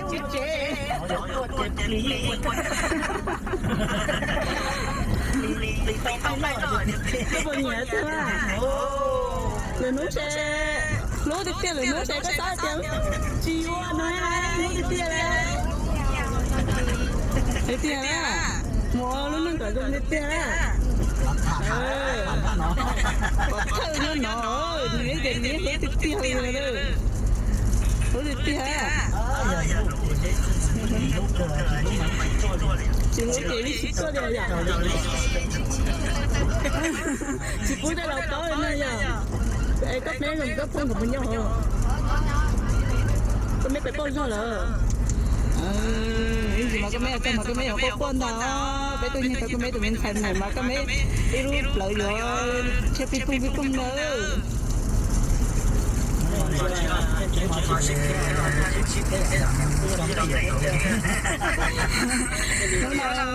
Tsev tsev. Koj puas nyiam tiag? Lwm hnub ces, hlub tiag tiag, lwm hnub ces koj xav tias tsis yuav no, hlub tiag tiag li. Tiag tiag li. Mus ua lub neej kom zoo tiag tiag. Pov thawj nyob no, nws tias nws hlub tiag tiag li. Hlub tiag tiag. Tsis hlub ces yeej tsis tuaj li yom. Tsis pub tej laus paub li na yom. Es koj meb zoo koj phooj koj puas nyob hauv? Koj meb pem pauj zog lawm. Ib ntsis mas koj meb txog mas koj meb yuav quaj quaj ntag. Peb tuaj nyiag tau koj meb tus me ntxhais mus mas koj meb ib lub plawv yuav tshaib pib poog pib poog ntawd. Hnub no,